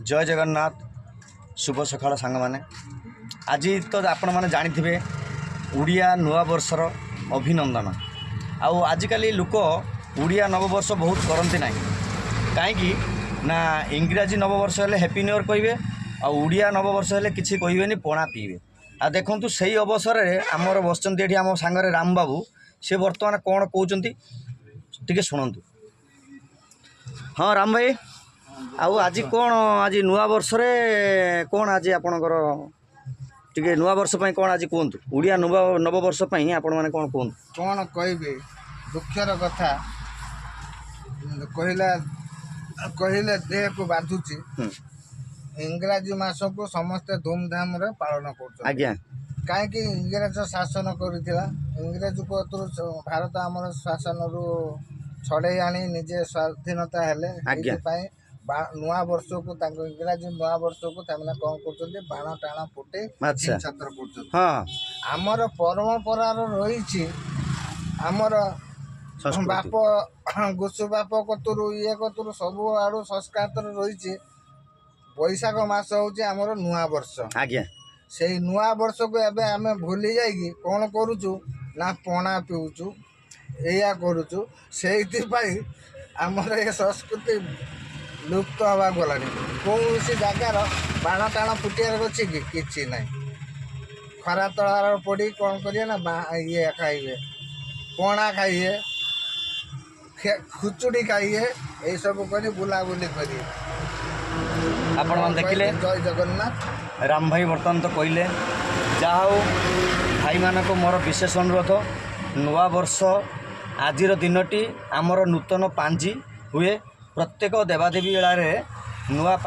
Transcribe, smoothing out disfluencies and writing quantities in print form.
ଜୟ ଜଗନ୍ନାଥ। ଶୁଭ ସକାଳ ସାଙ୍ଗମାନେ। ଆଜି ତ ଆପଣମାନେ ଜାଣିଥିବେ, ଓଡ଼ିଆ ନୂଆବର୍ଷର ଅଭିନନ୍ଦନ। ଆଉ ଆଜିକାଲି ଲୋକ ଓଡ଼ିଆ ନବବର୍ଷ ବହୁତ କରନ୍ତି ନାହିଁ। କାହିଁକି ନା ଇଂରାଜୀ ନବବର୍ଷ ହେଲେ ହ୍ୟାପି ନ୍ୟୁ ଇୟର୍ କହିବେ, ଆଉ ଓଡ଼ିଆ ନବବର୍ଷ ହେଲେ କିଛି କହିବେନି, ପଣା ପିଇବେ। ଆଉ ଦେଖନ୍ତୁ, ସେଇ ଅବସରରେ ଆମର ବସିଛନ୍ତି ଏଠି ଆମ ସାଙ୍ଗରେ ରାମବାବୁ। ସେ ବର୍ତ୍ତମାନ କ'ଣ କହୁଛନ୍ତି ଟିକେ ଶୁଣନ୍ତୁ। ହଁ ରାମ ଭାଇ, ଆଉ ଆଜି କ'ଣ, ଆଜି ନୂଆ ବର୍ଷରେ କ'ଣ ଆଜି ଆପଣଙ୍କର ଟିକେ ନୂଆ ବର୍ଷ ପାଇଁ କ'ଣ ଆଜି କୁହନ୍ତୁ? ଓଡ଼ିଆ ନୂଆ ନବବର୍ଷ ପାଇଁ ଆପଣମାନେ କ'ଣ କୁହନ୍ତୁ? କ'ଣ କହିବି, ଦୁଃଖର କଥା କହିଲା କହିଲେ ଦେହକୁ ବାଧୁଛି। ଇଂରାଜୀ ମାସକୁ ସମସ୍ତେ ଧୁମଧାମରେ ପାଳନ କରୁଛନ୍ତି। କାହିଁକି ଇଂରେଜ ଶାସନ କରିଥିଲା, ଇଂରେଜ କତରୁ ଭାରତ ଆମର ଶାସନରୁ ଛଡ଼େଇ ଆଣି ନିଜେ ସ୍ୱାଧୀନତା ହେଲେ। ଏଇଥିପାଇଁ ନୂଆ ବର୍ଷକୁ, ତାଙ୍କ ଇଂରାଜୀ ନୂଆ ବର୍ଷକୁ ସେମାନେ କ'ଣ କରୁଛନ୍ତି? ବାଣ ଟାଣ ଫୁଟେଇ ଛାତ୍ର କରୁଛନ୍ତି। ଆମର ପରମ୍ପରାର ରହିଛି, ଆମର ସଂସ୍କୃତି। ବାପ ଗୁସୁ ବାପ କତୁରୁ ଇଏ କତୁରୁ ସବୁ ଆଡ଼ୁ ସଂସ୍କାର ରହିଛି। ବୈଶାଖ ମାସ ହେଉଛି ଆମର ନୂଆ ବର୍ଷ। ସେଇ ନୂଆ ବର୍ଷକୁ ଏବେ ଆମେ ଭୁଲି ଯାଇକି କ'ଣ କରୁଛୁ ନା ପଣା ପିଉଛୁ, ଏଇଆ କରୁଛୁ। ସେଇଥିପାଇଁ ଆମର ଏ ସଂସ୍କୃତି ଲୁପ୍ତ ହେବାକୁ ଗଲାଣି। କୌଣସି ଜାଗାର ବାଣ ଟାଣ ଫୁଟିବାର ଅଛି କି? କିଛି ନାହିଁ। ଖରା ତଳାର ପଡ଼ି କ'ଣ କରିବେ ନା ଇଏ ଖାଇବେ, ପଣା ଖାଇବେ, ଖିଚୁଡ଼ି ଖାଇବେ, ଏଇସବୁ କରି ବୁଲାବୁଲି କରିବେ। ଆପଣମାନେ ଦେଖିଲେ। ଜୟ ଜଗନ୍ନାଥ। ରାମ ଭାଇ ବର୍ତ୍ତମାନ ତ କହିଲେ। ଯାହା ହଉ, ଭାଇମାନଙ୍କୁ ମୋର ବିଶେଷ ଅନୁରୋଧ, ନୂଆ ବର୍ଷ ଆଜିର ଦିନଟି ଆମର ନୂତନ ପାଞ୍ଜି ହୁଏ। ପ୍ରତ୍ୟେକ ଦେବାଦେବୀ ବେଳାରେ ନୂଆ